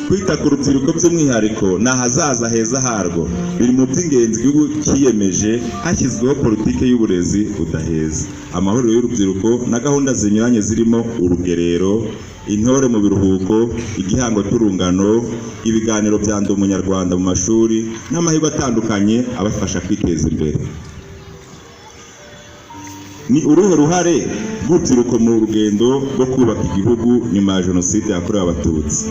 Kwita ku rubyiruko by'umwihariko ni ahazaza heza harwo biri mu by'ingenzi igihugu cyiyemeje hashyizweho politiki y'uburezi budaheza, amahuriro y'urubyiruko na gahunda zinyuranye zirimo urugerero, intore mu biruhuko, igihango cy'urungano, ibiganiro bya Ndi Umunyarwanda mu mashuri n'amahirwe atandukanye abafasha kwiteza imbere. Ni uruhe ruhare rw'urubyiruko mu rugendo rwo kubaka igihugu nyuma ya Jenoside yakorewe Abatutsi?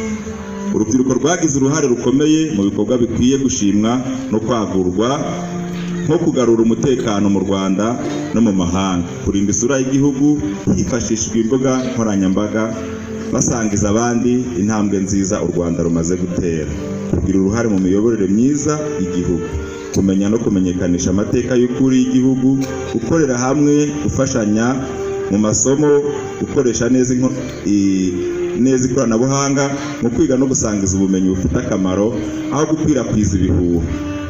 Urubyiruko rwagize uruhare rukomeye mu bikorwa bikwiye gushimwa no kwagurwa, nko kugarura umutekano mu Rwanda no mu mahanga, kurinda isura y'igihugu hifashishijwe imbuga nkoranyambaga basangiza abandi intambwe nziza u Rwanda rumaze gutera, kugira uruhare mu miyoborere myiza y'igihugu, kumenya no kumenyekanisha amateka y'ukuri y'igihugu, gukorera hamwe, gufashanya mu masomo, gukoresha neza ikoranabuhanga mu kwiga no gusangiza ubumenyi bufite akamaro aho gukwirakwiza ibihuha,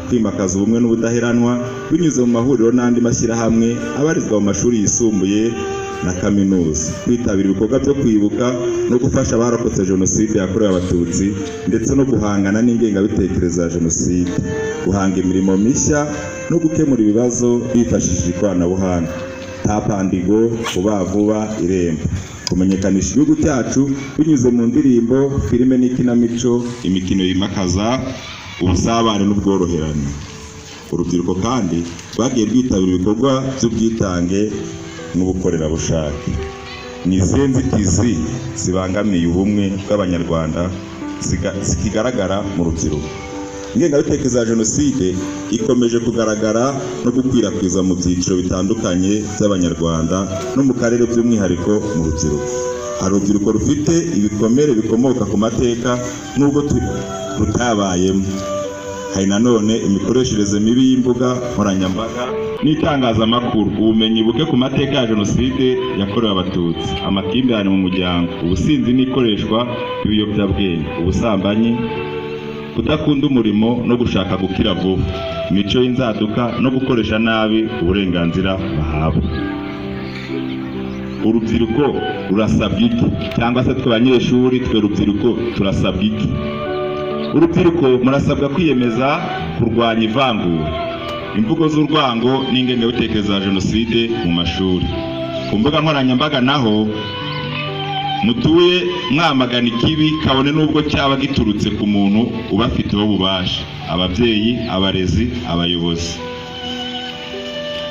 kwimakaza ubumwe n'ubudaheranwa binyuze mu mahuriro n'andi mashyirahamwe abarizwa mu mashuri yisumbuye na kaminuza, kwitabira ibikorwa byo kwibuka no gufasha abarokotse Jenoside yakorewe Abatutsi ndetse no guhangana n'ingengabitekerezo ya Jenoside, guhanga imirimo mishya no gukemura ibibazo bifashishije ikoranabuhanga, Tap and Go, Vuba Vuba, Irembo, kumenyekanisha igihugu cyacu binyuze mu ndirimbo, filime n'ikinamico, imikino yimakaza ubusabane n'ubworoherane. Urubyiruko kandi rwagiye rwitabira ibikorwa by'ubwitange n'ubukorerabushake. Ni izihe nzitizi zibangamiye ubumwe bw'Abanyarwanda zikigaragara mu rubyiruko? Ingengabitekerezo ya Jenoside ikomeje kugaragara no gukwirakwiza mu byiciro bitandukanye by'Abanyarwanda no mu karere, by'umwihariko mu rubyiruko. Hari urubyiruko rufite ibikomere bikomoka ku mateka nubwo rutabayemo. Hari nanone imikoreshereze mibi y'imbuga nkoranyambaga n'itangazamakuru, ubumenyi buke ku mateka ya Jenoside yakorewe Abatutsi, amakimbirane mu muryango, ubusinzi n'ikoreshwa ry'ibiyobyabwenge, ubusambanyi, kudakunda umurimo no gushaka gukira vuba, imico y'inzaduka no gukoresha nabi uburenganzira bahabwa. Urubyiruko rurasabwa iki? Cyangwa se twe banyeshuri, twe rubyiruko, turasabwa iki? Urubyiruko murasabwa kwiyemeza kurwanya ivangura, imvugo z'urwango n'ingengabitekerezo ya Jenoside mu mashuri, ku mbuga nkoranyambaga naho mutuye, mwamagana ikibi kabone n'ubwo cyaba giturutse ku muntu ubafiteho ububasha: ababyeyi, abarezi, abayobozi.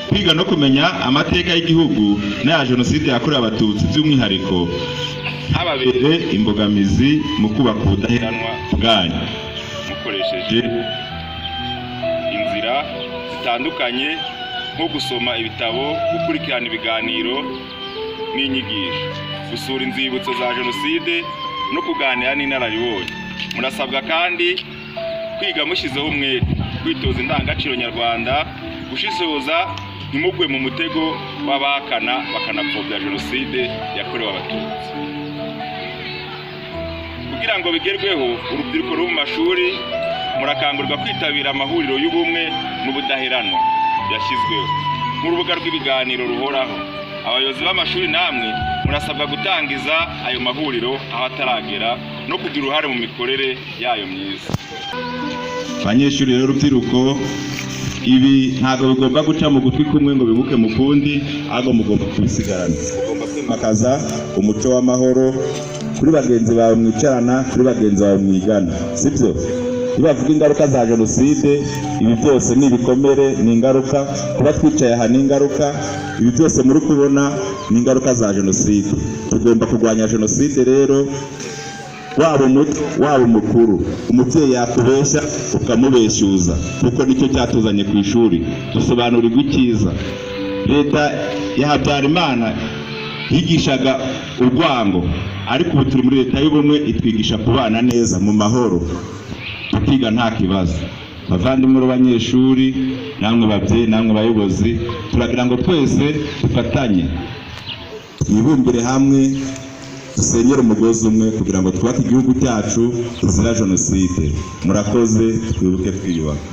Kwiga no kumenya amateka y'igihugu n'aya Jenoside yakorewe Abatutsi by'umwihariko ntababere imbogamizi mu kubaka ubudaheranwa bwanyu, mukoresheje inzira zitandukanye nko gusoma ibitabo, gukurikirana ibiganiro n'inyigisho, gusura inzibutso za Jenoside no kuganira n'inararibonye. Murasabwa kandi kwiga mushyizeho umwete, kwitoza indangagaciro nyarwanda, gushishoza ntimugwe mu mutego w'abahakana bakanapfobya Jenoside yakorewe Abatutsi. Kugira ngo bigerweho, urubyiruko ruri mu mashuri murakangurirwa kwitabira amahuriro y'ubumwe n'ubudaheranwa yashyizweho nk'urubuga rw'ibiganiro ruhoraho. Abayobozi b'amashuri namwe murasabwa gutangiza ayo mahuriro aho ataragera no kugira uruhare mu mikorere yayo myiza. Abanyeshuri rero, rubyiruko, ibi ntabwo bigomba guca mu gutwi kumwe ngo bibuke mu kundi, ahubwo mugomba kubisigarana. Ugomba kwimakaza umuco w'amahoro kuri bagenzi bawe mwicarana, kuri bagenzi bawe mwigana, sibyo? Iyo bavuga ingaruka za Jenoside, ibi byose ni ibikomere, ni ingaruka. Kuba twicaye aha ni ingaruka. Ibi byose muri kubona ni ingaruka za Jenoside. Tugomba kurwanya Jenoside rero. Waba umuto, waba umukuru, umubyeyi yakubeshya ukamubeshyuza, kuko nicyo cyatuzanye ku ishuri, dusobanurirwa icyiza. Leta ya Habyarimana yigishaga urwango, ariko ubu turi muri leta y'ubumwe itwigisha kubana neza mu mahoro, tukiga nta kibazo. Bavandimwe b'abanyeshuri, namwe babyeyi, namwe bayobozi, turagira ngo twese dufatanye, twibumbire hamwe, dusenyere umugozi umwe kugira ngo twubake igihugu cyacu kizira Jenoside. Murakoze. Twibuke twiyubaka.